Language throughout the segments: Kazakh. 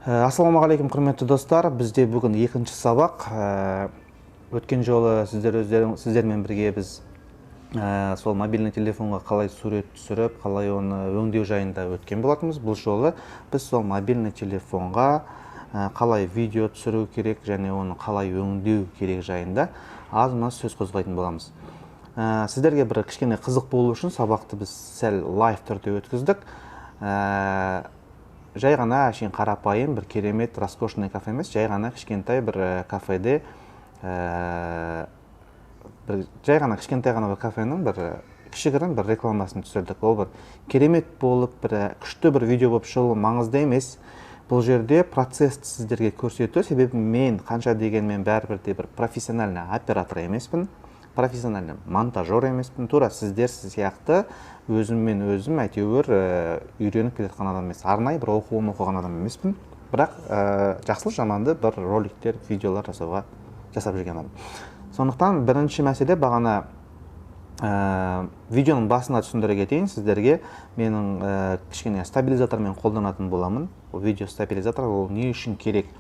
Ассалаумағалейкум, құрметті достар. Бізде бүгін екінші сабақ. Өткен жолы сіздер өздерің, сіздермен бірге біз сол мобильный телефонға қалай сурет түсіріп, қалай оны өңдеу жайында өткен болатынбыз. Бұл жолы біз сол мобильный телефонға қалай видео түсіру керек және оны қалай өңдеу керек жайында аз-маз сөз қозғайтын боламыз. Сіздерге бір кішкене қызық болу үшін сабақты біз сәл live түрде өткіздік. Жай ғана әшейін қарапайым бір керемет роскошный кафе емес, жай ғана кішкентай бір кафеде, бір жай ғана кішкентай ғана бір кафенің бір кішігірім бір рекламасын түсірдік. Ол бір керемет болып, бір күшті бір видео болып шығуы маңызды емес. Бұл жерде процессті сіздерге көрсету, себебі мен қанша дегенмен бәрібір де бір профессиональный оператор емеспін, профессиональный монтажер емеспін. Тура сіздер сияқты өзіммен өзім әйтеуір үйреніп келе жатқан адам емес, арнайы бір оқуын оқыған адам емеспін, бірақ жақсылы жаманды бір роликтер, видеолар жасап жүрген адам. Сондықтан бірінші мәселе, бағана видеоның басында түсіндіре кетейін сіздерге, менің кішкене стабилизатормен қолданатын боламын. Ол видео стабилизатор, ол не үшін керек?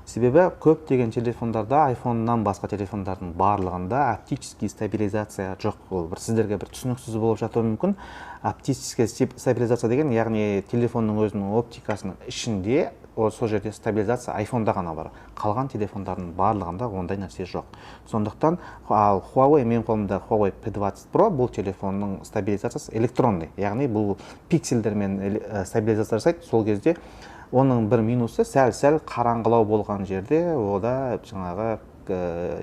Себебі көптеген телефондарда, айфоннан басқа телефондардың барлығында оптический стабилизация жоқ. Ол бір сіздерге бір түсініксіз болып жатуы мүмкін. Оптический стабилизация деген, яғни телефонның өзінің оптикасының ішінде, ол сол жерде стабилизация айфонда ғана бар. Қалған телефондардың барлығында ондай нәрсе жоқ. Сондықтан ал Huawei, менің қолымда Huawei P20 Pro, бұл телефонның стабилизациясы электронный, яғни бұл пикселдермен стабилизация жасайды. Сол кезде оның бір минусы, сәл-сәл қараңғылау болған жерде ода жаңағы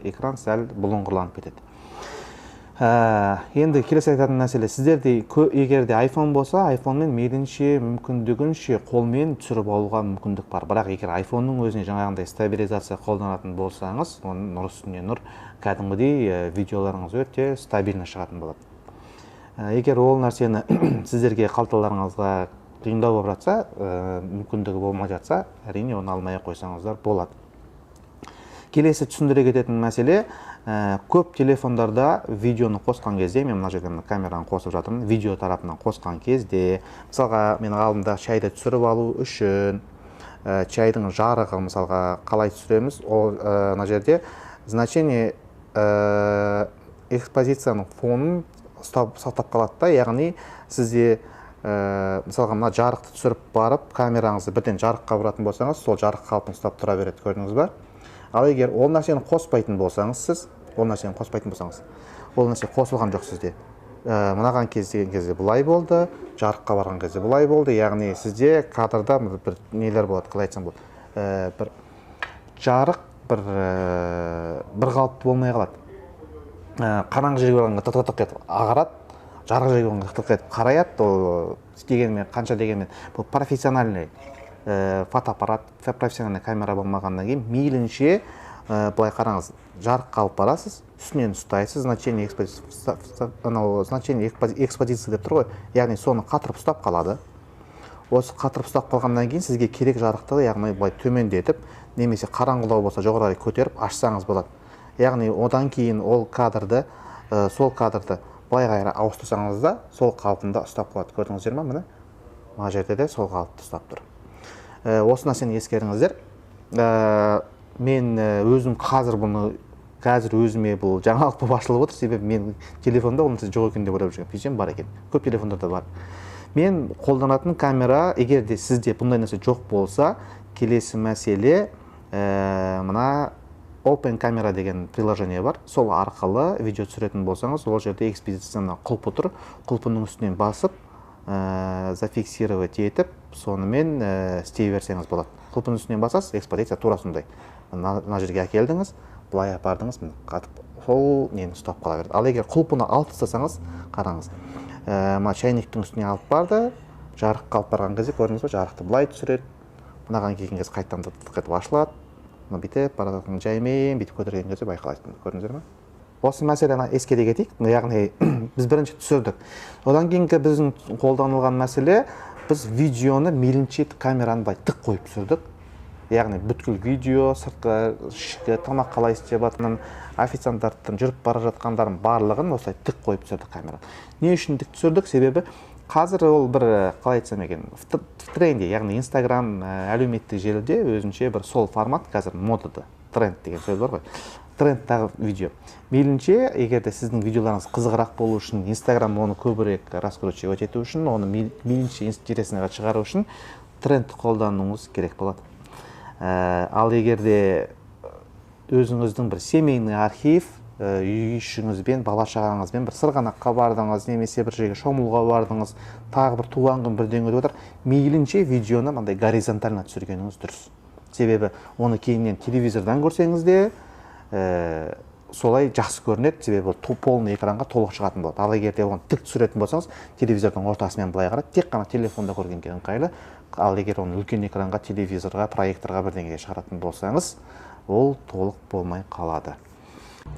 экран сәл бұлыңғырланып кетеді. Енді келесі айтатын мәселе, сіздерде егер де iPhone болса, iPhoneмен мейлінше мүмкіндігінше қолмен түсіріп алуға мүмкіндік бар. Бірақ егер iPhone'ның өзіне жаңағындай стабилизация қолданатын болсаңыз, оның нұр үстіне нұр, кәдімгідей, видеоларыңыз өте стабильно шығатын болады. Егер ол нәрсені сіздерге қалталарыңызға қиындау болып жатса, мүмкіндігі болмай жатса, әрине оны алмай ақ қойсаңыздар болады. Келесі түсіндіре кететін мәселе, көп телефондарда видеоны қосқан кезде, мен мына жерде мына камераны қосып жатырмын, видео тарапынан қосқан кезде, мысалға, менің алдымда шайды түсіріп алу үшін, шайдың жарығы, мысалға, қалай түсіреміз, ол, мына жерде значение, экспозицияның фонын сақтап қалады да, яғни сізде, мысалға, мына жарықты түсіріп барып, камераңызды бірден жарыққа бұратын болсаңыз, сол жарық қалпын ұстап тұра береді, көрдіңіз ба? Ал егер ол нәрсені қоспайтын болсаңыз, сіз ол нәрсені қоспайтын болсаңыз, ол нәрсе қосылған жоқ сізде. Мынаған кез деген кезде былай болды, жарыққа барған кезде былай болды, яғни сізде кадрда бір нелер болады, қалай айтсам болады, бір жарық бір қалыпты болмай қалады. Қараңғы жерге барғанда тық-тық етіп ағарады, жарық жерге барғанда тық-тық етіп қараяды. Ол дегенмен, қанша дегенмен, бұл профессиональный фотоаппарат, профессиональный камера болмағаннан кейін мейлінше, былай қараңыз, жарыққа алып барасыз, үстінен ұстайсыз, значение анау значение экспозиция деп тұр ғой, яғни соны қатырып ұстап қалады. Осы қатырып ұстап қалғаннан кейін сізге керек жарықты, яғни былай төмендетіп, немесе қараңғылау болса жоғары қарай көтеріп ашсаңыз болады. Яғни одан кейін ол кадрды, сол кадрды былай қарай ауыстырсаңыз да, сол қалпында ұстап қалады. Көрдіңіздер ме, міне? Мына жерде де сол қалыпты ұстап тұр. Осы нәрсені ескеріңіздер. Мен өзім қазір бұны, қазір өзіме бұл жаңалық болып ашылып отыр, себебі мен телефонда ол нәрсе жоқ екен деп ойлап жүргенмін. Сөйтсем бар екен. Көп телефондарда бар. Мен қолданатын камера, егер де сізде бұндай нәрсе жоқ болса, келесі мәселе, мына Open Camera деген приложение бар. Сол арқылы видео түсіретін болсаңыз, ол жерде экспозицияны құлпы тұр. Құлпының үстінен басып, зафиксировать етіп, сонымен, істей берсеңіз болады. Құлпының үстінен басасыз, экспозиция тура сондай. Мына жерге әкелдіңіз, былай апардыңыз, міне қатып сол нені ұстап қала береді. Ал егер құлпыны алып тастасаңыз, қараңыз, мына чайниктің үстіне алып барды, жарыққа алып барған кезде көрдіңіз бе, жарықты былай түсіреді, мынаған келген кезде қайтадан тық етіп ашылады. Мына бүйтіп бара жатқан жаймен бүйтіп көтерген кезде байқалады, көрдіңіздер ме? Осы мәселені ескере кетейік. Яғни біз бірінші түсірдік. Одан кейінгі біздің қолданылған мәселе, біз видеоны мейлінше камераны былай тік қойып түсірдік. Яғни бүткіл видео, сыртқы, ішкі тамақ қалай істеп жатқанын, официанттардың жүріп бара жатқандарын барлығын осылай тік қойып түсірдік камераны. Не үшін тік түсірдік? Себебі Қазір ол бір, қалай айтсам екен, в тренде, яғни Инстаграм әлеуметтік желіде өзінше бір сол формат қазір модада, тренд деген сөз бар ғой, трендтағы видео. Мейлінше, егер де сіздің видеоларыңыз қызығырақ болу үшін, Инстаграм оны көбірек раскручивать ету үшін, оны мейлінше интересныйға шығару үшін тренд қолдануыңыз керек болады. Ал егер де өзіңіздің бір семейный архив, үй ішіңізбен, бала шағаңызбен бір сырғанаққа бардыңыз немесе бір жерге шомылуға бардыңыз, тағы бір туған күн бірдеңе өтіп жатыр, мейлінше видеоны мынандай горизонтально түсіргеніңіз дұрыс. Себебі оны кейіннен телевизордан көрсеңіз де, солай жақсы көрінеді, себебі ол полный экранға толық шығатын болады. Ал егер де оны тік түсіретін болсаңыз, телевизордың ортасымен былай қарайды, тек қана телефонда көргенге ыңғайлы. Ал егер оны үлкен экранға, телевизорға, проекторға бірдеңеге шығаратын болсаңыз, ол толық болмай қалады.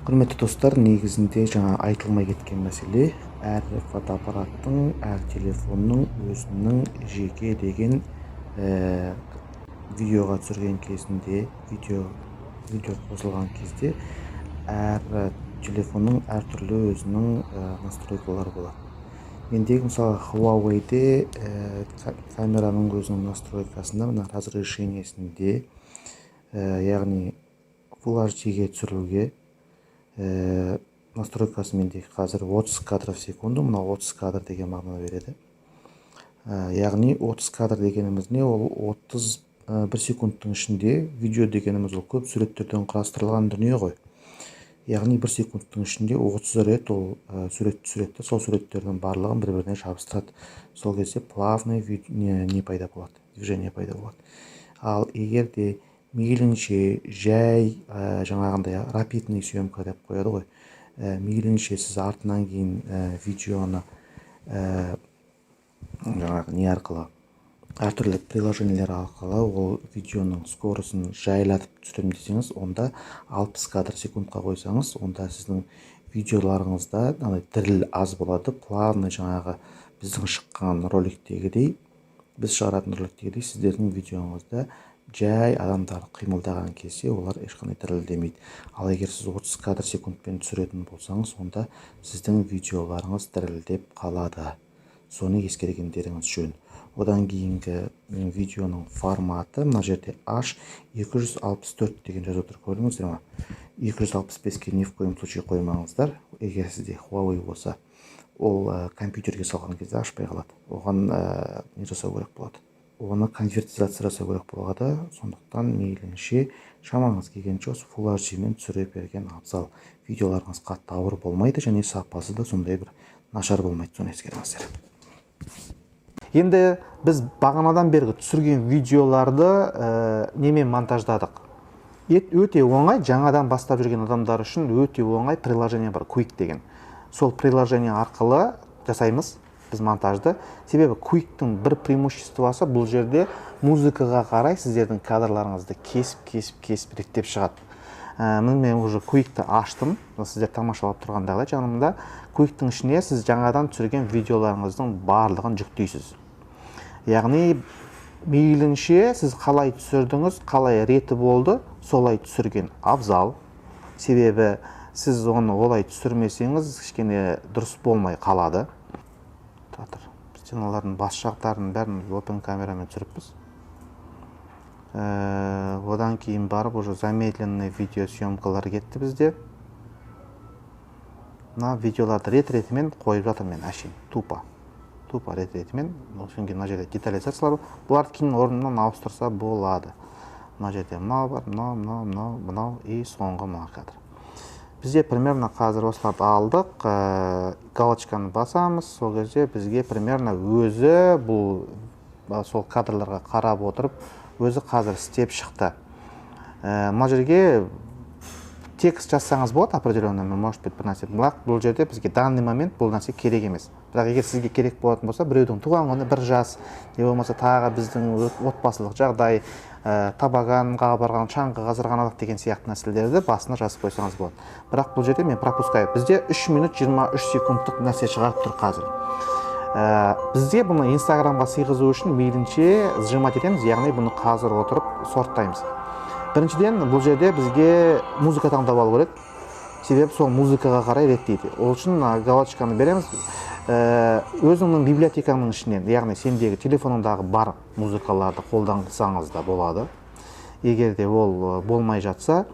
Құрметті достар, негізінде жаңа айтылмай кеткен мәселе, әр фотоаппараттың, әр телефонның өзінің жеке деген, видеоға түсірген кезінде, видео қосылған кезде әр телефонның әртүрлі өзінің настройкалары болады. Мендегі, мысалы, Huawei'де камераның өзінің настройкасында, мына разрешениесінде, яғни Full HD-ге түсіруге настройкасы менде қазір 30 кадр в секунду. Мына 30 кадр деген мағынаны береді. Яғни 30 кадр дегеніміз не? Ол 30 бір секундтың ішінде, видео дегеніміз ол көп суреттерден құрастырылған дүние ғой. Яғни бір секундтың ішінде 30 рет ол сурет түсіреді, сол суреттердің барлығын бір біріне жабыстырады. Сол кезде плавный не пайда болады, движение пайда болады. Ал егер де мейлінше жай жаңағындай рапидный съемка деп қояды ғой, мейлінше сіз артынан кейін видеоны жаңағы не арқылы, әртүрлі приложениелер арқылы ол видеоның скоростын жайлатып түсіремін десеңіз, онда 60 кадр секундқа қойсаңыз, онда сіздің видеоларыңызда андай діріл аз болады. Плавный, жаңағы біздің шыққан роликтегідей, біз шығаратын роликтегідей, сіздердің видеоңызда жай адамдар қимылдаған кезде олар ешқандай дірілдемейді. Ал егер сіз 30 кадр секундпен түсіретін болсаңыз, онда сіздің видеоларыңыз дірілдеп қалады. Соны ескергендеріңіз жөн. Одан кейінгі видеоның форматы мына жерде H 264 деген жазу тұр, көрдіңіздер ма? 265-ке ни в коем случае қоймаңыздар. Егер сізде Huawei болса, ол компьютерге салған кезде ашпай қалады. Оған не жасау керек болады, оны конвертизация жасау керек болады. Сондықтан мейлінше шамаңыз келгенше осы Full HD мен түсіре берген абзал. Видеоларыңыз қатты ауыр болмайды және сапасы да сондай бір нашар болмайды, соны ескеріңіздер. Енді біз бағанадан бергі түсірген видеоларды немен монтаждадық? Өте оңай, жаңадан бастап жүрген адамдар үшін өте оңай приложение бар, Quick деген. Сол приложение арқылы жасаймыз біз монтажды. Себебі Quick-тің бір преимуществосы: бұл жерде музыкаға қарай сіздердің кадрларыңызды кесіп, кесіп, кесіп реттеп шығады. Міне, мен уже Quick-ті аштым. Сіздер тамашалап тұрғандағыдай, жанымда Quick-тің ішіне сіз жаңадан түсірген видеоларыңыздың барлығын жүктейсіз. Яғни мейлінше сіз қалай түсірдіңіз, қалай реті болды, солай түсірген абзал. Себебі сіз оны олай түсірмесеңіз, кішкене дұрыс болмай қалады. Тұра, біз олардың бас жақтарын бәрін open камерамен түсіріппіз. Одан кейін барып уже замедленный видеосъемкалар кетті бізде. Мына видеоларды рет ретімен қойып жатырмын мен әшейін, тупо рет ретімен. Одан кейін мына жерде детализациялар бар. Бұларды кейін орнынан ауыстырса болады. Мына жерде мынау бар, мынау, мынау, мынау, мынау и соңғы мына кадр. Бізде примерно қазір осыларды алдық, галочканы басамыз. Сол кезде бізге примерно өзі бұл сол кадрларға қарап отырып өзі қазір істеп шықты. Мына жерге текст жазсаңыз болады определенный, может быть, бір нәрсе. Бірақ бұл жерде бізге данный момент бұл нәрсе керек емес. Бірақ егер сізге керек болатын болса, біреудің туған күні, бір жас, не болмаса тағы біздің отбасылық жағдай, табаганға барған, шаңғыға сырғанадық деген сияқты нәрселерді басына жазып қойсаңыз болады. Бірақ бұл жерде мен пропускаю. Бізде 3 минут 23 секундтық нәрсе шығарып тұр қазір. Бізде бұны Инстаграмға сыйғызу үшін мейлінше сжимать етеміз, яғни бұны қазір отырып сорттаймыз. Біріншіден, бұл жерде бізге музыка таңдап алу керек. Себебі сол музыкаға қарай реттейді. Ол үшін мына галочканы береміз. Өзіңнің библиотекаңның ішінен, яғни сендегі телефоныңдағы бар музыкаларды қолдансаңыз да болады. Егер де ол болмай жатса,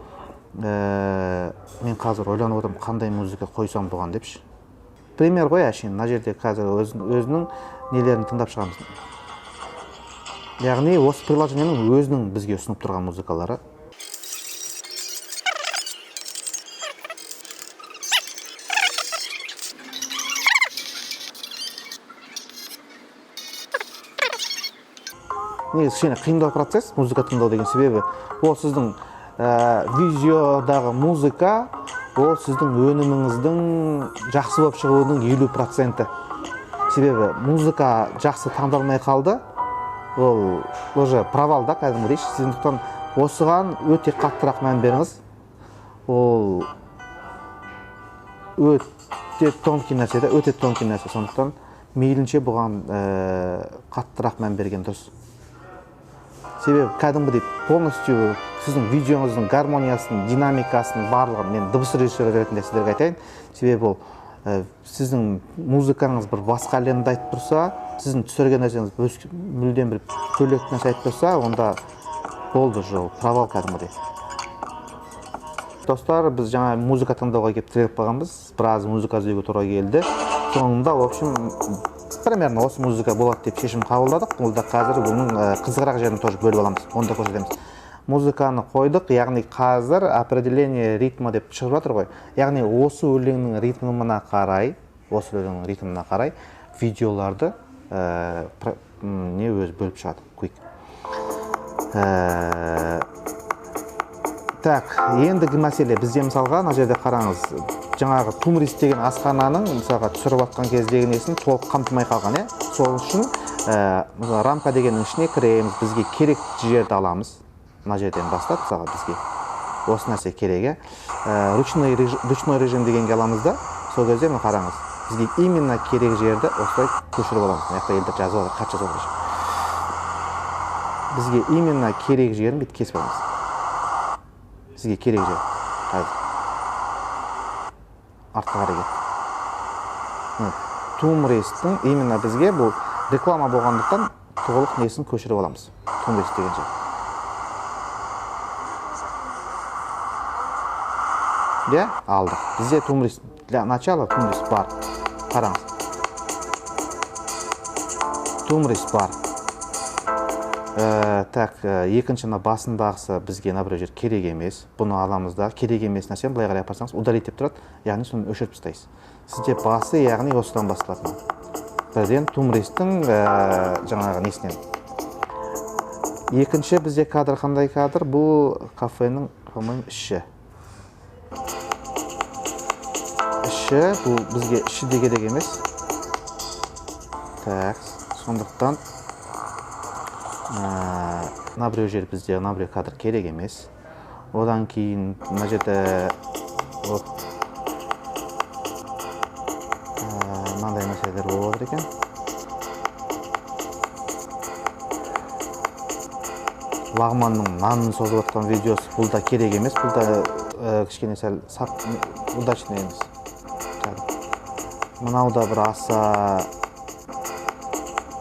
мен қазір ойланып отырмын, қандай музыка қойсам бұған депші. Пример ғой әшейін, мына жерде қазір өзінің нелерін тыңдап шығамыз. Яғни осы приложениенің өзінің бізге ұсынып тұрған музыкалары. Негізі кішкене қиындау процесс музыка тыңдау деген, себебі ол сіздің видеодағы музыка, ол сіздің өніміңіздің жақсы болып шығуының 50%. Себебі музыка жақсы таңдалмай қалды, ол уже провал да кәдімгідей. Сондықтан осыған өте қаттырақ мән беріңіз. Ол өте тонкий нәрсе да, өте тонкий нәрсе. Сондықтан мейлінше бұған қаттырақ мән берген дұрыс. Себебі кәдімгідей полностью сіздің видеоңыздың гармониясын, динамикасын барлығын мен дыбыс режиссері ретінде сіздерге айтайын. Себебі ол сіздің музыкаңыз бір басқа әлемді айтып тұрса, сіздің түсірген нәрсеңіз мүлдем бір бөлек нәрсе айтып тұрса, онда болды уже, ол провал кәдімгідей. Достар, біз жаңа музыка тыңдауға келіп тіреліп қалғанбыз. Біраз музыка іздеуге тура келді. Соңында, в общем, примерно осы музыка болады деп шешім қабылдадық. Ол да қазір бұның қызығырақ жерін тоже бөліп аламыз, оны да көрсетеміз. Музыканы қойдық, яғни қазір определение ритма деп шығып жатыр ғой. Яғни осы өлеңнің ритмына қарай, осы өлеңнің ритмына қарай видеоларды не өзі бөліп шығады, Quik. Так, ендігі мәселе бізде мысалға мына жерде қараңыз, жаңағы Тумрис деген асхананың мысалға түсіріп жатқан кездегі несін толық қамтымай қалған, иә? Сол үшін мысалы рамка дегеннің ішіне кіреміз, бізге керекті жерді аламыз. Мына жерден бастап мысалға бізге осы нәрсе керек, иә? Ручной режим дегенге аламыз да, сол кезде мына қараңыз, бізге именно керек жерді осылай көшіріп аламыз. Мына жақта елдер жазып жатыр, хат жазып жатыр. Бізге именно керек жерін бүйтіп кесіп аламыз. Бізге керек жер қазір артқа қарай кетті. Мына Тумристің именно бізге бұл реклама болғандықтан толық несін көшіріп аламыз. Тумрис деген жер. Иә, алдық. Бізде Тумрис, для начала Тумрис бар. Қараңыз. Тумрис бар. Так, екінші мына басындағысы бізге мына бір жер керек емес. Бұны аламыз да, керек емес нәрсені былай қарай апарсаңыз, удалить деп тұрады, яғни соны өшіріп тастайсыз. Сізде басы, яғни осыдан басталады. Бірден Тумристің жаңағы несінен. Екінші бізде кадр қандай кадр? Бұл кафенің, по-моему, іші. Іші, бұл бізге іші де керек емес. Так, сондықтан мына біреу жер бізде, мына біреу кадр керек емес. Одан кейін мына жерде мынандай мәселелер болып отыр екен. Лағманның нанын созып отқан видеосы, бұл да керек емес, бұл да кішкене сәл сап, удачный емес. Мынау да бір аса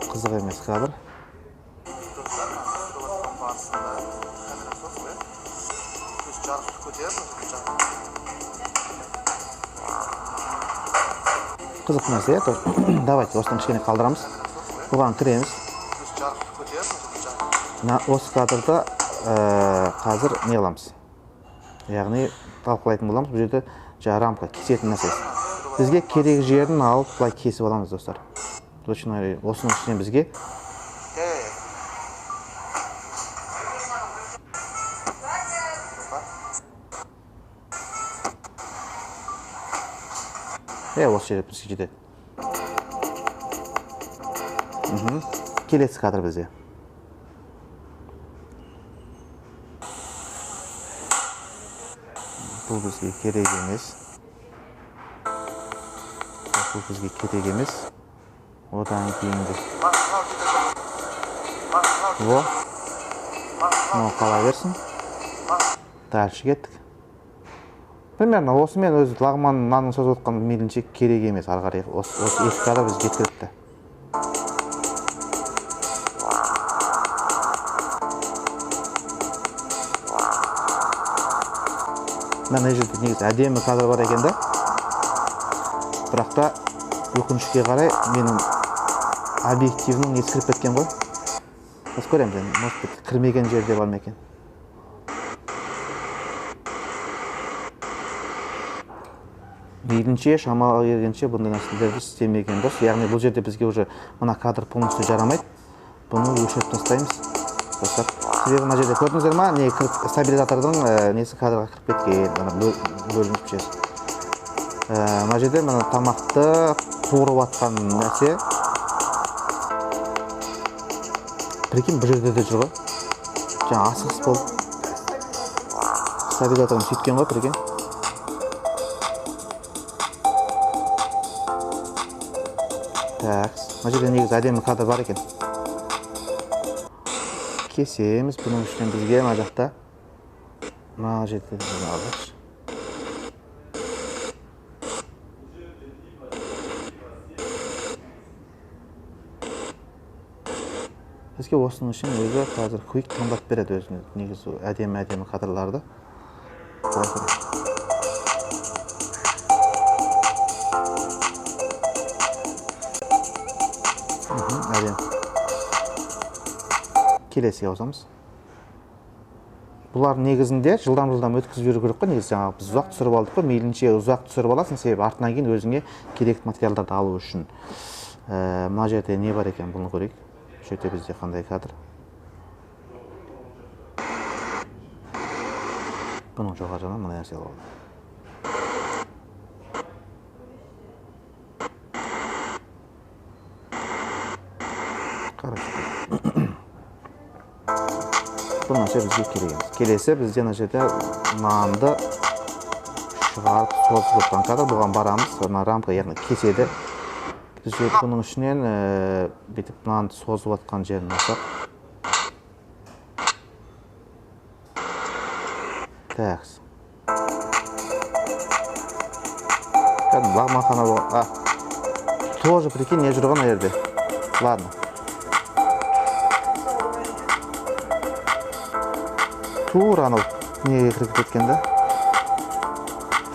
қызық емес кадр. Қызық нәрсе, иә? Давайте осыдан кішкене қалдырамыз. Бұған кіреміз. Мына осы кадрда қазір не қыламыз? Яғни талқылайтын боламыз. Бұл жерде жаңа рамка кесетін нәрсесі. Бізге керек жерін алып былай кесіп аламыз, достар. Точно осының ішінен бізге осы жерде бізге жетеді. Келесі кадр бізде. Бұл бізге керек емес. Бұл бізге керек емес. Одан кейінгі. Во. Мынау қала берсін. Дальше кеттік. Примерно осымен өзі лағман нанын созып отқан мейлінше керек емес, ары қарай осы екі кадр бізге жеткілікті. Мына жерде негізі әдемі кадр бар екен да. Бірақ та өкінішке қарай менің объективінің несі кіріп кеткен ғой. Қазір көреміз енді, может быть, кірмеген жерде бар ма екен. Мейлінше шамалы келгенше бұндай нәрселерді істемеген дұрыс. Яғни бұл жерде бізге уже мына кадр полностью жарамайды. Бұны өшіріп тастаймыз. Достар, себебі мына жерде көрдіңіздер ма, не кіріп, стабилизатордың несі кадрға кіріп кеткен, ана бөлініп жер. Мына жерде мына тамақты қуырып жатқан нәрсе. Прикинь, бұл жерде де жүр ғой. Жаңа асығыс болып стабилизаторын сөйткен ғой, прикинь. Так, мына жерде негізі әдемі кадр бар екен. Кесеміз, бұның ішінен бізге мына жақта, мына жерде де алайықшы. Бізге осының үшін өзі қазір Quick таңдап береді өзіне негізі әдемі-әдемі кадрларды. Әдемі. Келесіге ауысамыз. Бұлар негізінде жылдам-жылдам өткізіп жіберу керек қой. Негізі жаңағы біз ұзақ түсіріп алдық қой, мейлінше ұзақ түсіріп аласың, себебі артынан кейін өзіңе керекті материалдарды алу үшін. Мына жерде не бар екен, бұны көрейік. Бұл жерде бізде қандай кадр? Бұның жоғары жағынан мына нәрсе алып алдым. Қарашы. Бұл нәрсе бізге керек емес. Келесі бізде мына жерде нанды шығарып созып жатқан кадр. Бұған барамыз. Мына рамка, яғни кеседі. Біз бұның ішінен бүйтіп нанды созып жатқан жерін алсақ. Так. Кәдімгі лағманхана болған. Тоже, прикинь, не жүр ғой мына жерде. Ладно. Тура анау неге кіріп кеткен да.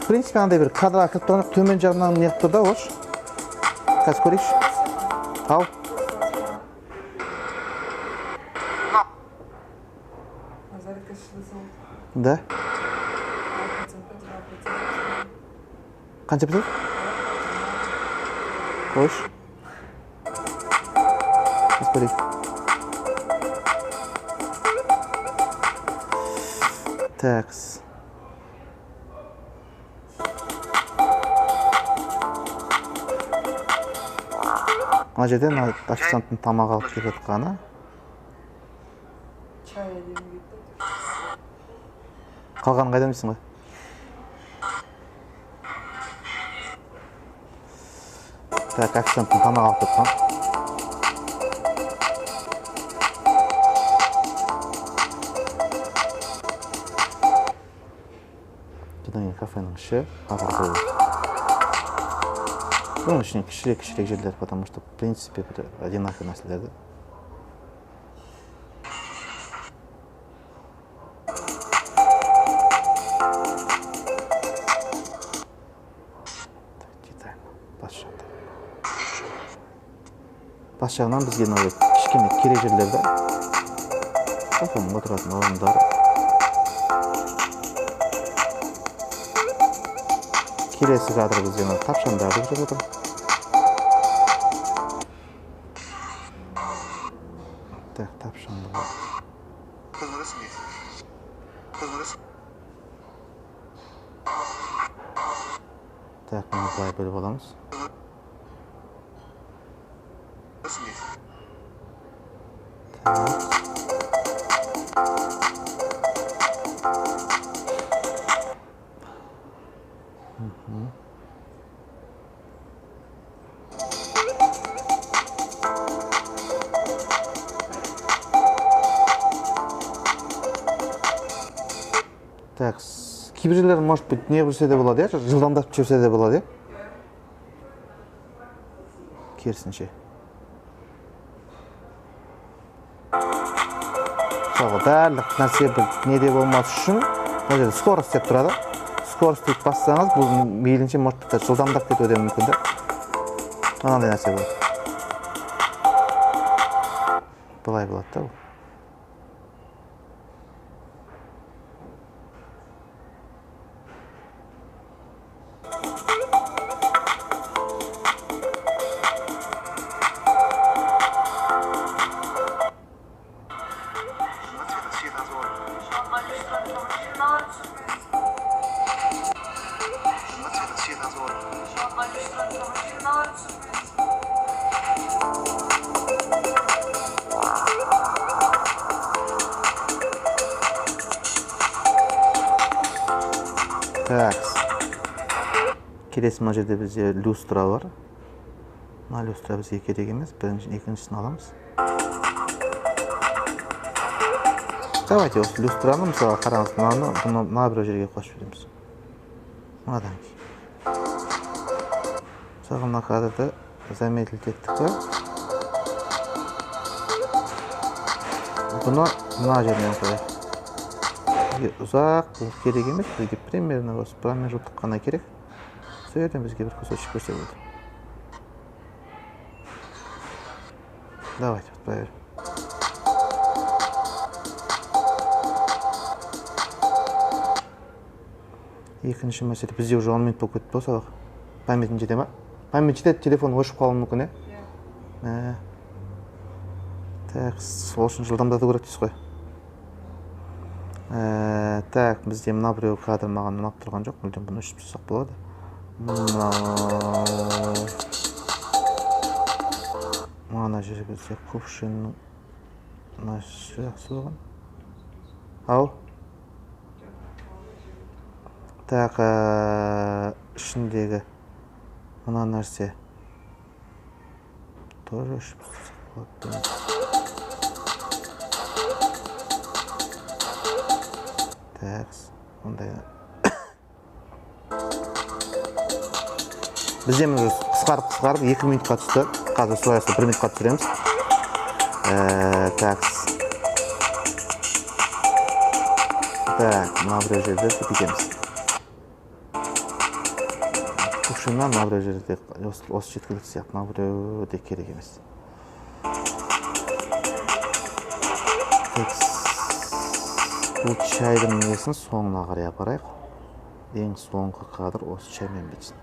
В принципе, андай бір кадрға кіріп тұрған жоқ, төмен жағынан не қылып тұр да, ош. Қазір көрейікші. Ау. Да. Қанша процент? Қойшы. Қазір көрейік. Такс. Мына жерде мына официанттың тамақ алып келіп жатқаны. Чай әдемі кетті. Қалғанын қайдан білсің ғой? Так, официанттың тамақ алып жатқан. Содан кейін кафенің іші ағылшын. Бұның ішіне кішірек-кішірек жерлер, потому что, в принципе, бір одинаковый нәрселер да. Так, детально, бас жағында. Бас жағынан бізге мынау кішкене керек жерлер да. Кафенің отыратын орындары. Келесі кадр бізде мына тапшандарды көріп отыр. Так, тапшанды. Так, мына былай бөліп аламыз. Так. Так, Кейбір жерлер, может быть, не жүрсе де болады, иә? Жылдамдатып жүрсе де болады, иә? Керісінше. Мысалға, барлық нәрсе бір неде болмас үшін мына жерде скорость деп тұрады. Скорость деп бассаңыз, бұл мейлінше, может быть, жылдамдап кетуі де мүмкін да. Мынандай нәрсе болады. Былай болады да бұл. Так. Келесі мына жерде бізде люстра бар. Мына люстра бізге керек емес. Бірінші, екіншісін аламыз. Давайте осы люстраны, мысалға, қараңыз, мынаны, бұны мына бір жерге қосып жібереміз. Мынадан кейін. Мысалға, мына кадрды замедлить еттік па? Бұны мына жерінен қояйық. Бізге ұзақ бұл керек емес, бізге примерно осы промежуток қана керек. Сол жерден бізге бір кусочек берсе болды. Давайте, вот проверим. Екінші мәселе, бізде уже 10 минут болып кетті ғой сабақ. Памятің жете ма? Память жетеді, телефон өшіп қалуы мүмкін, иә? Иә. Так, сол үшін жылдамдату керек дейсіз ғой. Так, бізде мына біреу кадр маған ұнап тұрған жоқ, мүлдем бұны өшіріп тастасақ болады. Мына жерде бізде кувшиннің мына жақсы болған. Ау. Так, ішіндегі мына нәрсе тоже өшіріп тастасақ болады. Так, ондай. Бізде міне қысқарып 2 минутқа түсті. Қазір солай 1 минутқа түсіреміз. Так. Так, мына бір жерде бүйтеміз. Кувшиннан мына бір жерде осы жеткілікті сияқты, мына біреуі де керек емес. Так, бұл чайдың несін соңына қарай апарайық. Ең соңғы кадр осы чаймен бітсін.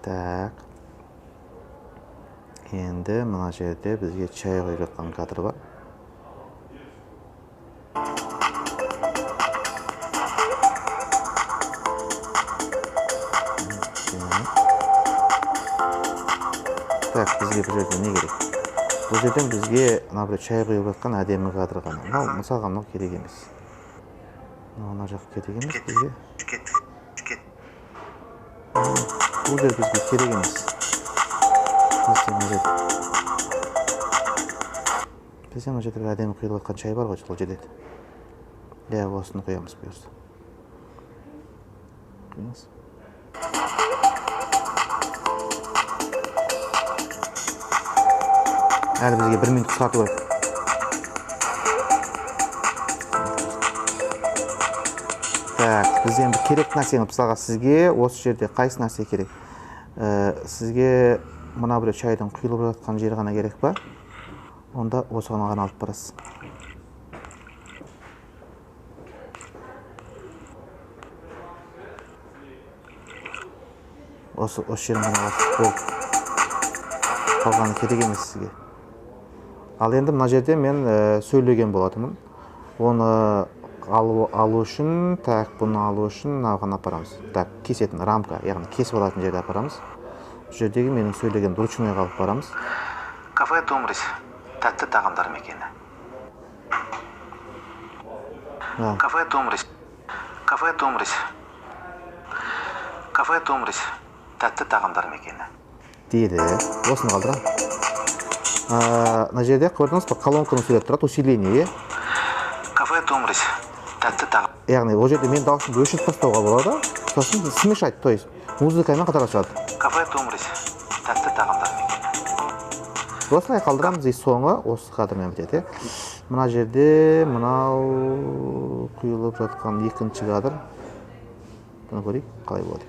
Так. Енді мына жерде бізге чай құйып жатқан кадр бар. Так, бізге бұл жерде не керек? Бұл жерден бізге мына бір чай құйып жатқан әдемі кадр ғана. Мынау, мысалға, мынау керек емес. Мынау мына жақ керек емес бізге. Бұл жер бізге керек емес. Бізде мына жерде бір әдемі құйылып жатқан чай бар ғой, сол жерде. Иә, осыны құямыз бұйырса. Құйыңыз. Әлі бізге 1 минут қысқарту керек. Так, бізде енді керек нәрсені, мысалға, сізге осы жерде қайсы нәрсе керек? Сізге мына бір чайдың құйылып жатқан жері ғана керек па? Онда осыған ғана алып барасыз. Осы жерін ғана аласыз. Болды. Қалғаны керек емес сізге. Ал енді мына жерде мен сөйлеген болатынмын. Оны алу үшін, так, бұны алу үшін мынаған апарамыз. Так, кесетін рамка, яғни кесіп алатын жерде апарамыз. Бұл жердегі менің сөйлеген ручнойға алып барамыз. Кафе Томрис, тәтті тағамдар мекені. Кафе Томрис, кафе Томрис, кафе Томрис, тәтті тағамдар мекені. Дейді, осыны қалдырамын. Мына жерде көрдіңіз бе, колонканың суреті тұрады, усиление. Кафе Томрис, тәтті тағам. Яғни ол жерде мен дауысымды өшіріп тастауға болады, сосын смешать, то есть музыкамен қатар шығады. Кафе Тумрис тәтті тағамдармен. Осылай қалдырамыз, и соңы осы кадрмен бітеді. Мына жерде мынау құйылып жатқан екінші кадр. Бұны көрейік, қалай болады.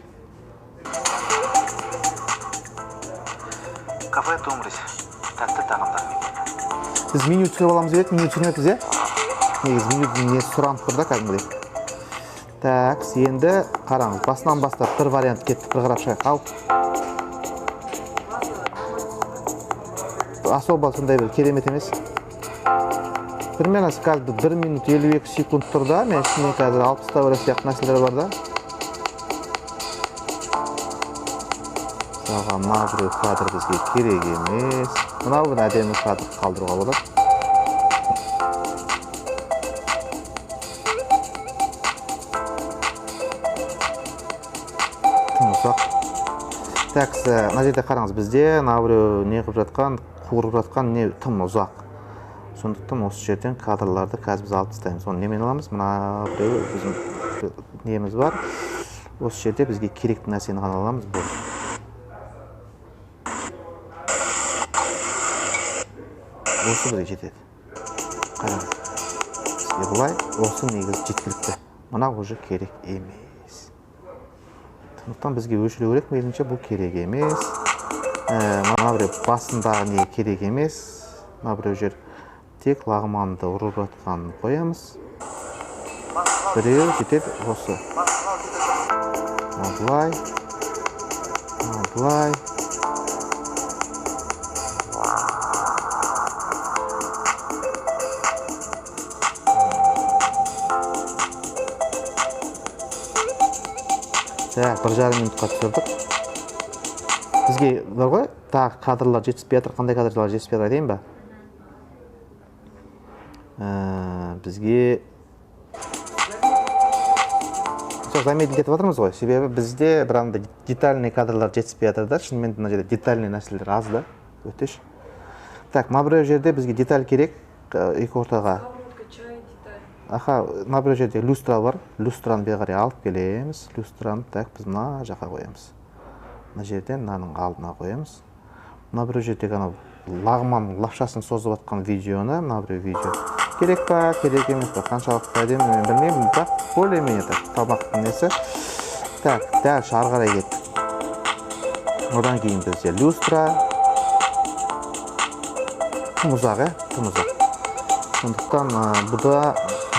Кафе Тумрис тәтті тағамдармен. Біз меню түсіріп аламыз деп едік, меню түсірмеппіз, иә? Негізі менюдің несі сұранып тұр да кәдімгідей. Так, енді қараңыз, басынан бастап бір вариант кеттік, бір қарап шығайық. Ал. Особо сондай бір керемет емес. Примерно қазір 1 минут 52 секунд тұр да, мен ішімнен қазір 60-та бір сияқты нәрселер бар да. Мысалға, мына біреу кадр бізге керек емес. Мынау бір әдемі кадр қалдыруға болады. Тым ұзақ. Так, мына жерде қараңыз, бізде мына біреу не қылып жатқан, қуырып жатқан не тым ұзақ. Сондықтан осы жерден кадрларды қазір біз алып тастаймыз. Оны немен аламыз? Мына біреу біздің неміз бар. Осы жерде бізге керекті нәрсені ғана аламыз. Болды. Осы бізге жетеді. Қараңыз. Бізге былай осы негізі жеткілікті. Мына уже керек емес. Сондықтан бізге өшіру керек, мейлінше бұл керек емес. Мына біреу басындағы не керек емес. Мына біреу жер тек лағманды ұрып жатқанын қоямыз. Біреу жетеді осы. Мына былай. Мына былай. Так, бір жарым минутқа түсірдік. Бізге бар ғой, тағы кадрлар жетіспей жатыр. Қандай кадрлар жетіспей жатыр айтайын ба? Бізге жоқ, замедлить етіп жатырмыз ғой. Себебі бізде бір андай детальный кадрлар жетіспей жатыр да. Шынымен мына жерде детальный нәрселер аз да. Өтеш. Так, мына біреу жерде бізге деталь керек, екі ортаға. Аха, мына біреу жерде люстра бар. Люстраны бері қарай алып келеміз. Люстраны так біз мына жаққа қоямыз. Мына жерден мынаның алдына қоямыз. Мына біреу жердегі анау лағман лапшасын созып жатқан видеоны, мына біреу видео керек па, керек емес па, қаншалықты әдемі мен білмеймін, бірақ более-менее так тамақтың несі. Так, дальше ары қарай кеттік. Одан кейін бізде люстра. Тым ұзақ, тым ұзақ. Сондықтан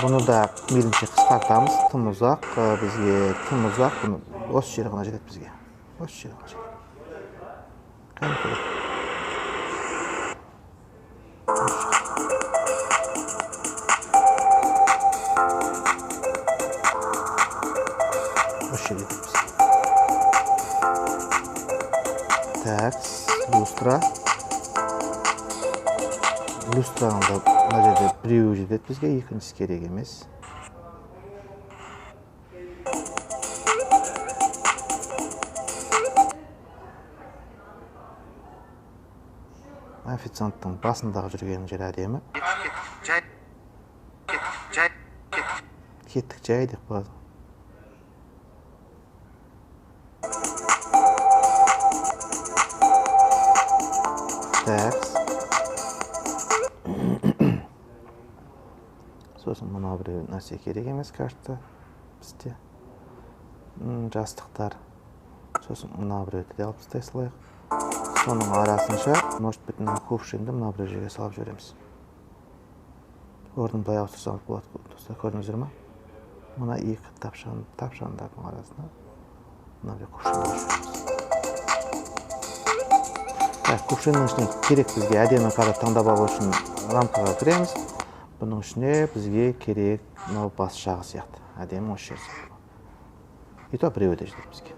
бұны да мейлінше қысқартамыз. Тым ұзақ, бізге тым ұзақ, бұны осы жері ғана жетеді бізге. Осы жері ғана жетеді. Кәдімгі. Осы жері жетеді бізге. Так, люстра. Люстраның да мына жерде біреуі жетеді бізге, екіншісі керек емес. Официанттың басындағы жүрген жері әдемі. Кеттік жай деп қояды. Так. Сосын мына біреу нәрсе керек емес карта бізде. Жастықтар. Сосын мына біреуді де алып тастай салайық. Соның арасынша, может быть, мына кувшинді мына біреу жерге салып жібереміз. Орнын былай ауыстырсаңыз болады, достар, көрдіңіздер ма? Мына екі тапшандардың арасына мына бір кувшинді қойып жібереміз. Так, кувшиннің ішіне керек бізге әдемі қара таңдап алу үшін рамкаға кіреміз. Бұның ішіне бізге керек мынау бас жағы сияқты. Әдемі осы жер сияқты. И то біреуі де жетеді бізге.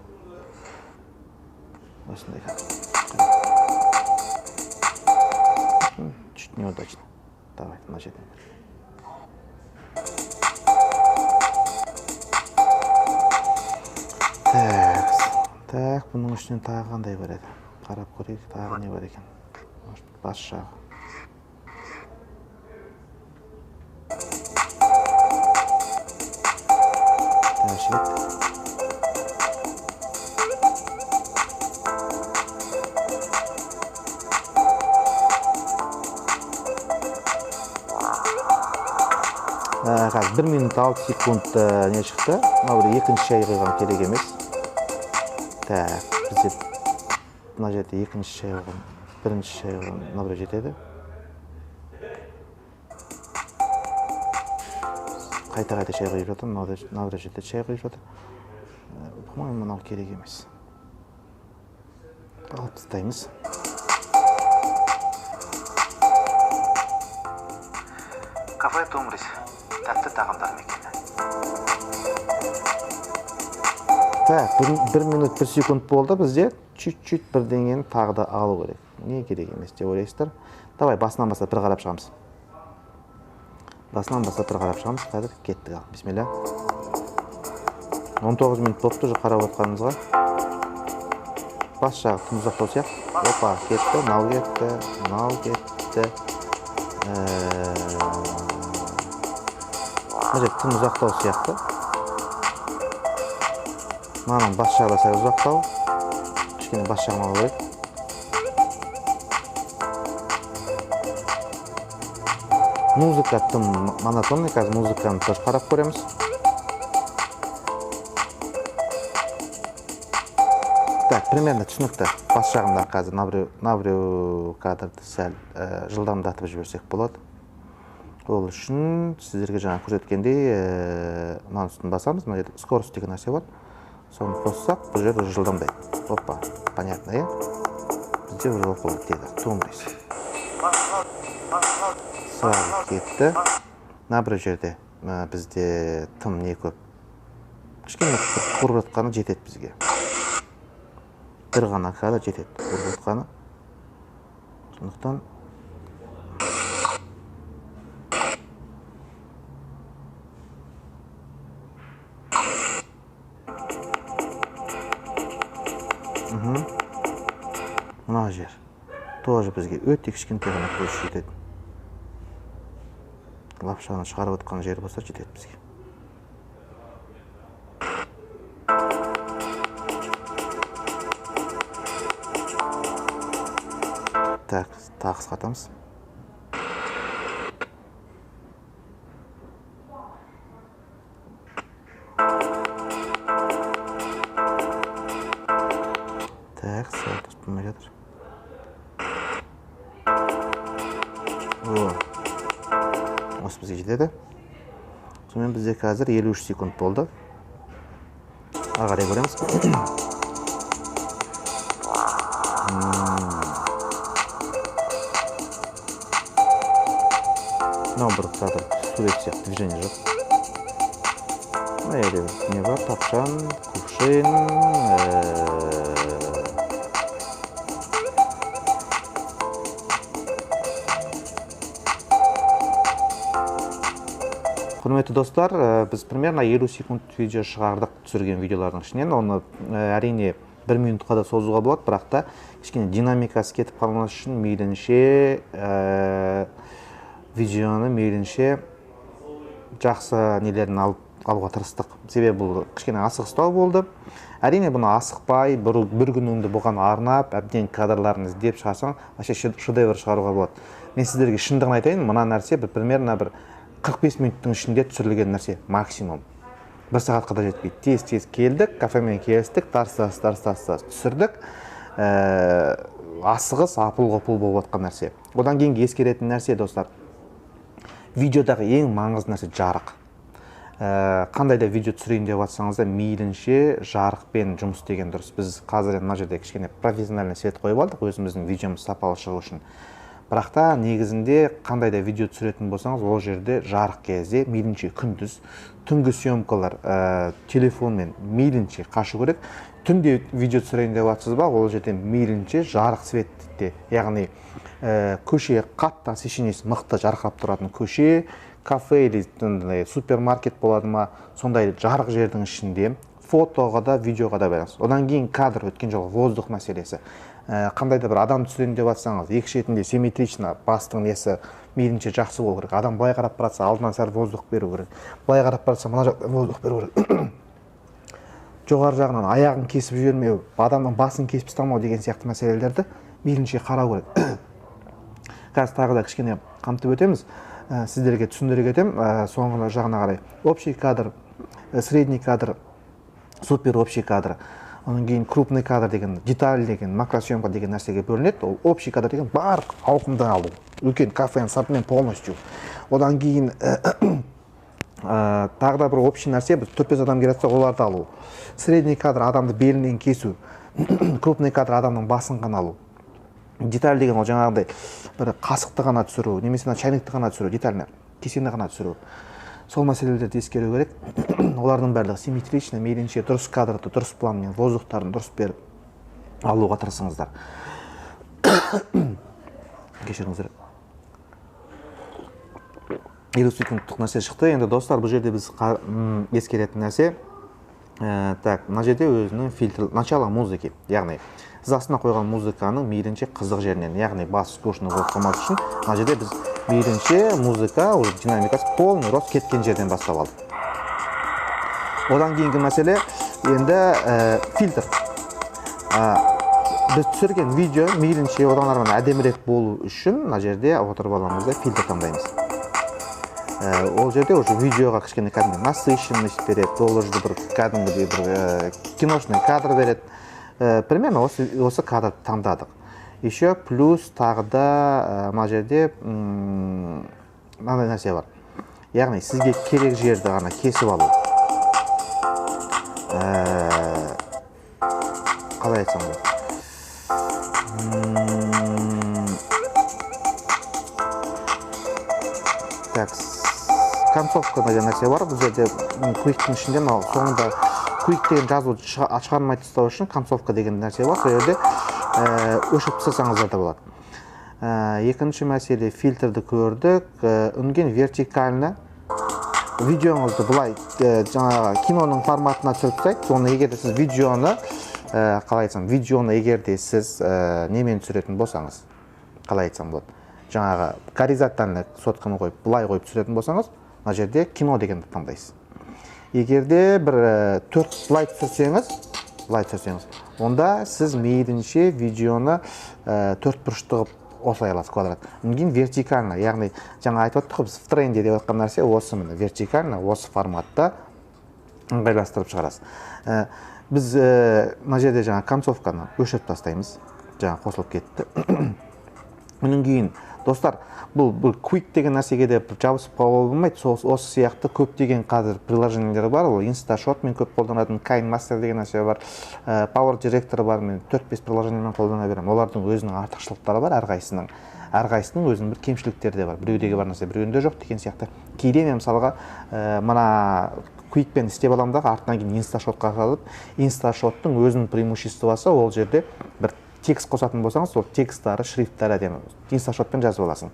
Осындай кадр. Чуть неудачно. Давай, мына жерден. Так, так, бұның ішінен тағы қандай бар еді? Қарап көрейік, тағы не бар екен. Может, бас жағы. Қазір 1 минут 6 секунд не шықты. Мынау бір екінші шай құйған керек емес. Так, бізде мына жерде екінші шай құйған, бірінші шай құйған мына бір жетеді. Қайта-қайта шай құйып жатыр, мына бір жерде шай құйып жатыр. По-моему, мынау керек емес. Алып тастаймыз. Кафе Томрис. Тәтті тағамдар мекені. Так, 1 минут 1 секунд болды бізде. Чуть-чуть бірдеңені тағы да алу керек. Не керек емес деп ойлайсыздар. Давай басынан бастап бір қарап шығамыз. Басынан бастап бір қарап шығамыз. Қазір кеттік ал. Бисмилля. 19 минут болыпты уже қарап отқанымызға. Бас жағы тым ұзақтау сияқты. Опа, кетті, мынау кетті, мынау кетті. Мына жер тым ұзақтау сияқты. Мынаның бас жағы да сәл ұзақтау. Кішкене бас жағын алу керек. Музыка тым монотонный, қазір музыканы тоже қарап көреміз. Так, примерно түсінікті. Бас жағында қазір мына біреу кадрды сәл жылдамдатып жіберсек болады. Ол үшін сіздерге жаңа көрсеткендей, мынаның үстін басамыз, мына жерде скорость деген нәрсе бар. Соны қоссақ, бұл жер уже жылдамдайды. Опа, понятно, иә? Бізде уже болып қалды деді. Томрис. Сразу кетті. Мына бір жерде бізде тым не көп. Кішкене қуырып жатқаны жетеді бізге. Бір ғана кадр жетеді қуырып жатқаны. Сондықтан мына жер тоже бізге өте кішкентай ғана көш жетеді. Лапшаны шығарып отқан жер болса жетеді бізге. Так, тағы қысқартамыз. Так, сәл дұрыс болмай жатыр. О, осы бізге жетеді. Сонымен бізде қазір 53 секунд болды. Ары қарай көреміз. Мынау бір кадр сурет сияқты, движение жоқ. Мына жерде не бар? Тапшан, кувшин, Құрметті достар, біз примерно 50 секунд видео шығардық түсірген видеолардың ішінен. Оны әрине 1 минутқа да созуға болады, бірақ та кішкене динамикасы кетіп қалмас үшін мейлінше видеоны мейлінше жақсы нелерін алуға тырыстық. Себебі бұл кішкене асығыстау болды. Әрине бұны асықпай, бір күніңді бұған арнап, әбден кадрларын іздеп шығарсаң, вообще шедевр шығаруға болады. Мен сіздерге шындығын айтайын, мына нәрсе примерно бір 45 минуттың ішінде түсірілген нәрсе максимум. Бір сағатқа да жетпейді. Тез-тез келдік, кафемен келістік, тарс-тарс, тарс-тарс, тарс түсірдік. Асығыс, апыл-ғұпыл болып жатқан нәрсе. Одан кейінгі ескеретін нәрсе, достар, видеодағы ең маңызды нәрсе жарық. Қандай да видео түсірейін деп жатсаңыз да, мейлінше жарықпен жұмыс істеген дұрыс. Біз қазір мына жерде кішкене профессиональный свет қойып алдық, өзіміздің видеомыз сапалы шығу үшін. Бірақ та негізінде қандай да видео түсіретін болсаңыз, ол жерде жарық кезде, мейлінше күндіз, түнгі съемкалар телефонмен мейлінше қашу керек. Түнде видео түсірейін деп жатсыз ба, ол жерде мейлінше жарық светте, яғни көше қатты освещениесі мықты жарқырап тұратын көше, кафе или супермаркет болады ма, сондай жарық жердің ішінде фотоға да, видеоға да байланысты. Одан кейін кадр, өткен жолы воздух мәселесі. Қандай да бір адам түсірейін деп жатсаңыз, екі шетінде симметрично бастың несі мейлінше жақсы болу керек. Адам былай қарап баратса, алдынан сәл воздух беру керек. Былай қарап баратса, мына жақтан воздух беру керек. Жоғары жағынан аяғын кесіп жібермеу, адамның басын кесіп тастамау деген сияқты мәселелерді мейлінше қарау керек. Қазір тағы да кішкене қамтып өтеміз. Сіздерге түсіндіре кетемін соңғы жағына қарай. Общий кадр, средний кадр, супер общий кадр, одан кейін крупный кадр деген, деталь деген, макросъемка деген нәрсеге бөлінеді. Ол общий кадр деген барлық ауқымды алу, үлкен кафенің сыртымен полностью. Одан кейін тағы да бір общий нәрсе, біз төрт бес адам келе жатса, оларды алу. Средний кадр — адамды белінен кесу, крупный кадр — адамның басын ғана алу, деталь деген ол жаңағыдай бір қасықты ғана түсіру немесе мына чайникті ғана түсіру, детально кесені ғана түсіру. Сол мәселелерді ескеру керек. Олардың барлығы симметрично, мейлінше дұрыс кадрды дұрыс планмен, воздухтарын дұрыс беріп алуға тырысыңыздар. Кешіріңіздер, 50 секундтық нәрсе шықты. Енді, достар, бұл жерде біз ескеретін нәрсе, так, мына жерде өзінің фильтр, начало музыки, яғни сіз астына қойған музыканың мейлінше қызық жерінен, яғни бас скучный болып қалмас үшін мына жерде біз мейлінше музыка уже динамикасы полный рост кеткен жерден бастап алдық. Одан кейінгі мәселе енді фильтр. Біз түсірген видео мейлінше одан ары әдемірек болу үшін мына жерде отырып аламыз да, фильтр таңдаймыз. Ол жерде уже видеоға кішкене кәдімгі насыщенность береді, ол уже бір кәдімгідей бір киношный кадр береді. Примерно осы кадрды таңдадық. Еще плюс тағы да мына жерде мынандай нәрсе бар, яғни сізге керек жерді ғана кесіп алу. Қалай айтсам болады? Так, концовка деген нәрсе бар бұл жерде. Quick-тің ішінде мынау соңында quick деген жазуды шығармай тастау үшін концовка деген нәрсе бар, сол жерде өшіріп тастасаңыздар да болады. Екінші мәселе, фильтрді көрдік. Үнген вертикально видеоңызды былай жаңағы киноның форматына түсіріп тастайды. Соны егер де сіз видеоны, қалай айтсам, видеоны егер де сіз немен түсіретін болсаңыз, қалай айтсам болады, жаңағы горизонтальный сотканы қойып, былай қойып түсіретін болсаңыз, мына жерде кино дегенді таңдайсыз. Егер де бір төрт былай түсірсеңіз, былай түсірсеңіз, онда сіз мейлінше видеоны төрт бұрышты қылып осылай аласыз, квадрат. Одан кейін вертикально, яғни жаңа айтып отырдық қой, біз в тренде деп жатқан нәрсе осы, міне, вертикально осы форматта ыңғайластырып шығарасыз. Біз мына жерде жаңа концовканы өшіріп тастаймыз, жаңа қосылып кетті. Одан кейін, достар, бұл quick деген нәрсеге де бір жабысып қалуға болмайды. Сол осы сияқты көптеген қазір приложениелер бар. Ол InstaShot мен көп қолданатын, KineMaster деген нәрсе бар, Power Director бар. Мен төрт бес приложениемен қолдана беремін. Олардың өзінің артықшылықтары бар, әрқайсысының өзінің бір кемшіліктері де бар, біреудегі бар нәрсе біреуінде жоқ деген сияқты. Кейде мен, мысалға, мына Quick-пен істеп аламын дағы, артынан кейін InstaShot-қа салып, InstaShot-тың өзінің преимуществосы, ол жерде бір текст қосатын болсаңыз, сол тексттары, шрифттары әдемі, InstaShot-пен жазып аласың.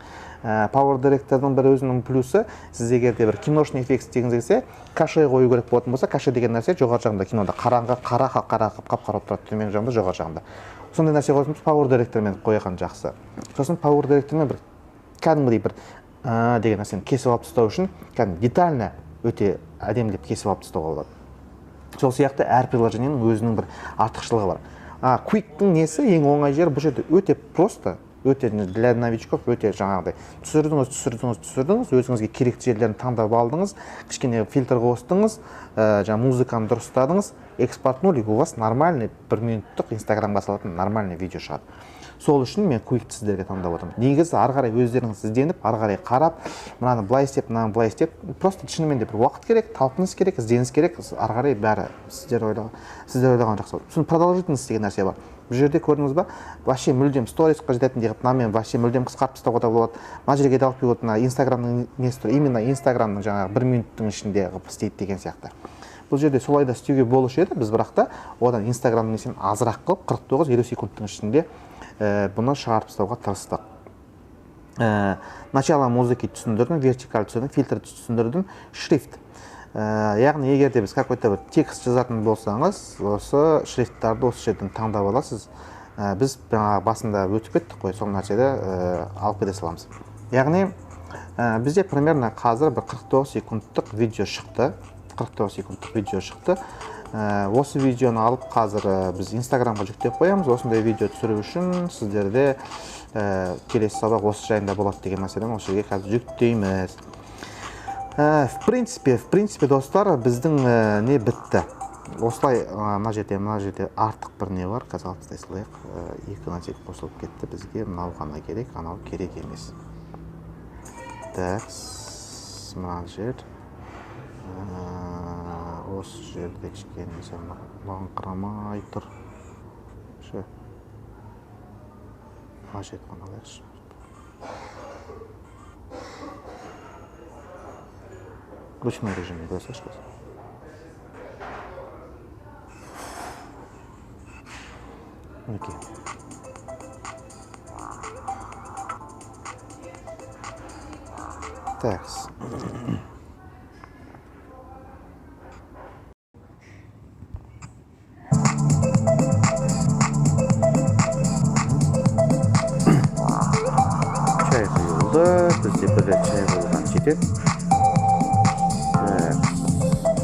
Power Director-дың бір өзінің плюсы, сіз егер де бір киношный эффект істегіңіз келсе, каше қою керек болатын болса, каше деген нәрсе жоғары жағында кинода қараңғы, қара, қара, қап қара болып тұрады төменгі жағында, жоғары жағында. Сондай нәрсе қосып Power Director-мен қойған жақсы. Сосын Power Director-мен бір кәдімгідей бір деген нәрсені кесіп алып тастау үшін кәдімгі детально өте әдемілеп кесіп алып тастауға болады. Сол сияқты әр приложениенің өзінің бір артықшылығы бар. Quick-тің несі ең оңай жері, бұл жерде өте просто, өте для новичков, өте жаңағыдай түсірдіңіз, түсірдіңіз, түсірдіңіз, өзіңізге керекті жерлерін таңдап алдыңыз, кішкене фильтр қостыңыз, жаңа музыканы дұрыстадыңыз, экспортнули, у вас нормальный бір минуттық инстаграмға салатын нормальный видео шығады. Сол үшін мен Quick-ті сіздерге таңдап отырмын. Негізі ары қарай өздеріңіз ізденіп, ары қарай қарап, мынаны былай істеп, мынаны былай істеп, просто шынымен де бір уақыт керек, талпыныс керек, ізденіс керек. Ары қарай бәрі сіздер ойлаған жақсы болады. Сосын продолжительность деген нәрсе бар. Бұл жерде көрдіңіз ба, вообще мүлдем сторисқа жететіндей қылып мынамен вообще мүлдем қысқартып тастауға да болады. Мына жерге де алып келіп, мына инстаграмның несі тұр, именно инстаграмның жаңағы бір минуттың ішінде қылып істейді деген сияқты. Бұл жерде солай да істеуге болушы еді, біз бірақ та одан инстаграмның несін азырақ қылып 49-50 секундтың ішінде бұны шығарып тастауға тырыстық. Начало музыки түсіндірдім, вертикаль түсіндірдім, фильтр түсіндірдім, шрифт. Яғни егер де біз какой-то бір текст жазатын болсаңыз, осы шрифттарды осы жерден таңдап аласыз. Біз жаңағы басында өтіп кеттік қой, сол нәрсені алып кете саламыз. Яғни бізде примерно қазір бір 49 секундтық видео шықты. 49 секундтық видео шықты. Осы видеоны алып қазір біз инстаграмға жүктеп қоямыз. Осындай видео түсіру үшін сіздерде Келесі сабақ осы жайында болады деген мәселені осы жерге қазір жүктейміз. В принципе, достар, біздің не бітті. Осылай мына жерде артық бір не бар, қазір алып тастай салайық. Екі нәрсе қосылып кетті, бізге мынау ғана керек, анау керек емес. Так, мына жер, осы жерде кішкене маған қарамай тұр. Шы. Мына жерді ғана алайықшы. Ручной режимде қойсайшы қазір. Окей. Так. Чай құйылды. Бізде бір рет чай құйылған жетеді. Так.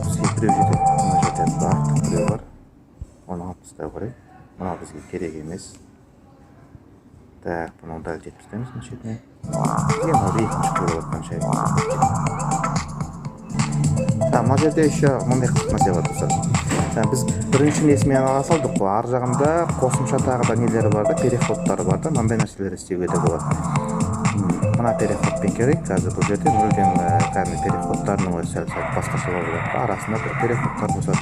Бізге біреу жетеді. Мына жерде артық біреу бар. Оны алып тастау керек. Мынау бізге керек емес. Так, бұны дәл жетіп тастаймыз мына шетіне. И мынау екінші құйылып жатқан шай. Так, мына жерде еще мындай қызық нәрсе бар, достар. Біз бірінші несімен ала салдық қой. Ар жағында қосымша тағы да нелері бар да, переходтары бар да, мынандай нәрселер істеуге де болады. Мына переходпен керек. Қазір бұл жерде мүлдем кәдімгі переходтарының өзі сәл-сәл басқашалау болады да, арасында бір переходтар қосады.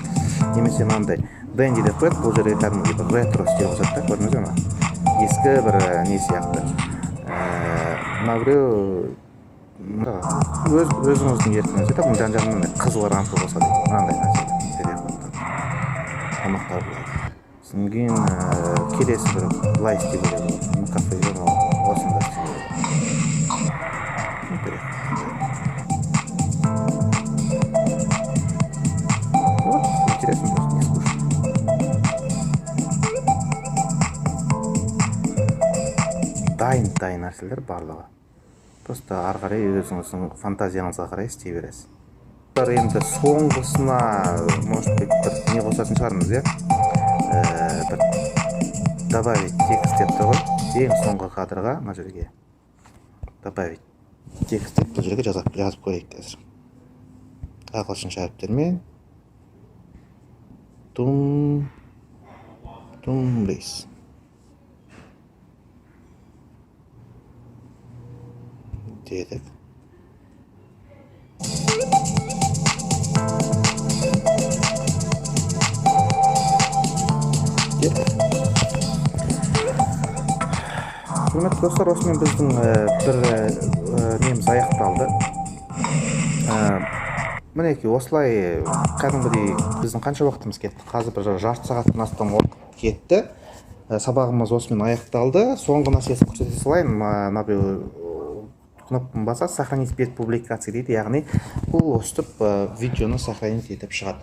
Немесе мынандай Дэнди деп қояды, бұл жерге кәдімгідей бір ретро стиль қосады да, көрдіңіз бе ма? Ескі бір не сияқты. Мына біреу өзіңіздің еркіңізде да, бұның жан-жағына мынандай қызыл рамка қосады екен, мынандай нәрсе переходтар. Тамақтар болады. Содан кейін келесі бір былай істеуге де болады. Мына кафеге осындай істеуге болады. Переход. Вот, интересно, просто не скучно. Дайын нәрселер барлығы. Просто ары қарай өзіңіздің фантазияңызға қарай істей бересіз. Енді соңғысына, может быть, бір не қосатын шығармыз, иә? Бір добавить текст деп тұр ғой. Ең соңғы кадрға мына жерге добавить текст деп бұл жерге жазып көрейік қазір. Ағылшынша әріптермен тум рейс. Дедік. Құрметті достар, осымен біздің бір неміз аяқталды. Мінекей, осылай кәдімгідей біздің қанша уақытымыз кетті? Қазір бір жарты сағаттан астам уақыт кетті. Сабағымыз осымен аяқталды. Соңғы нәрсесін көрсете салайын. Мына біреу кнопканы баса, сохранить без публикации дейді, яғни бұл өстіп видеоны сохранить етіп шығады.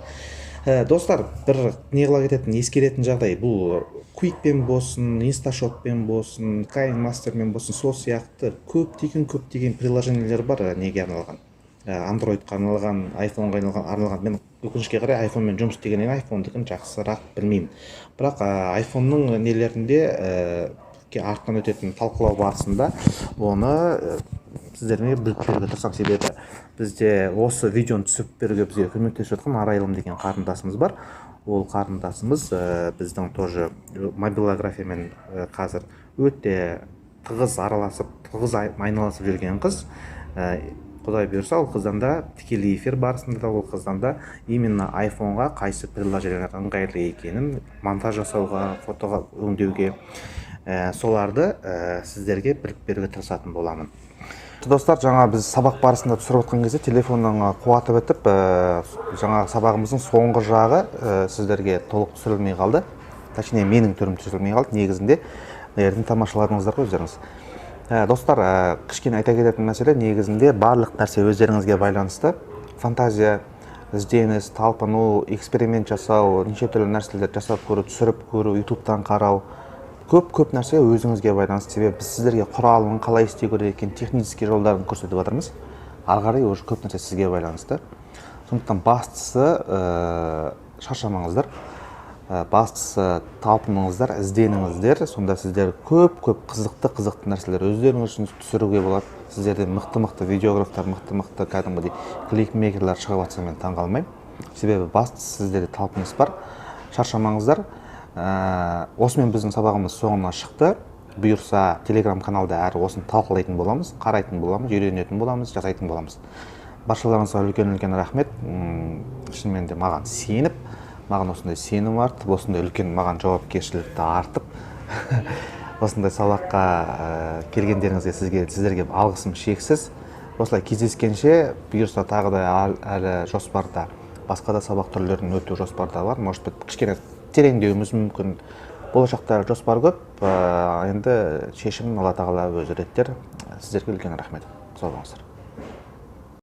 Достар, бір не қыла кететін, ескеретін жағдай, бұл Quick-пен болсын, InstaShot-пен болсын, KineMaster-мен болсын, сол сияқты көптеген приложениелер бар, неге арналған? Android-қа арналған, iPhone-ға арналған. Мен өкінішке қарай iPhone-мен жұмыс істегеннен iPhone-дікін жақсырақ білмеймін. Бірақ iPhone-ның нелерінде артынан өтетін талқылау барысында оны сіздерге біліп беруге тырысамын. Себебі бізде осы видеоны түсіріп беруге бізге көмектесіп жатқан Арайлым деген қарындасымыз бар. Ол қарындасымыз біздің тоже мобилографиямен қазір өте тығыз араласып, тығыз айналысып жүрген қыз. Құдай бұйырса, ол қыздан да тікелей эфир барысында да ол қыздан да именно iPhone-ға қайсы приложениелер ыңғайлы екенін монтаж жасауға, фотоға өңдеуге, соларды сіздерге біліп беруге тырысатын боламын. Достар, жаңа біз сабақ барысында түсіріп отқан кезде телефонның қуаты бітіп, жаңа сабағымыздың соңғы жағы сіздерге толық түсірілмей қалды. Точнее, менің түрім түсірілмей қалды. Негізінде ертең тамашаладыңыздар ғой өздеріңіз. Достар, кішкене айта кететін мәселе, негізінде барлық нәрсе өздеріңізге байланысты. Фантазия, ізденіс, талпыну, эксперимент жасау, неше түрлі нәрселер жасап көру, түсіріп көру, ютубтан қарау, көп-көп нәрсе өзіңізге байланысты. Себебі біз сіздерге құралын қалай істеу керек екенін, технический жолдарын көрсетіп жатырмыз. Ары қарай уже көп нәрсе сізге байланысты. Сондықтан бастысы, шаршамаңыздар. Бастысы талпыныңыздар, ізденіңіздер, сонда сіздер көп-көп қызықты нәрселер өздеріңіз үшін түсіруге болады. Сіздерде мықты-мықты видеографтар, мықты-мықты кәдімгідей клипмейкерлер шығып жатса, мен таңғалмаймын. Себебі бастысы сіздерде талпыныс бар. Шаршамаңыздар. Осымен біздің сабағымыз соңына шықты. Бұйырса, Телеграм каналда әрі осыны талқылайтын боламыз, қарайтын боламыз, үйренетін боламыз, жасайтын боламыз. Баршаларыңызға үлкен-үлкен рахмет. Шынымен де маған сеніп, маған осындай сенім артып, осындай үлкен маған жауапкершілікті артып, осындай сабаққа келгендеріңізге сіздерге алғысым шексіз. Осылай кездескенше, бұйырса тағы да әлі жоспарда, басқа да сабақ түрлерін өту жоспарда бар. Может быть, кішкене тереңдеуіміз мүмкін. Болашақта жоспар көп, енді шешімін Алла Тағала өзі реттер. Сіздерге үлкен рахмет. Сау болыңыздар.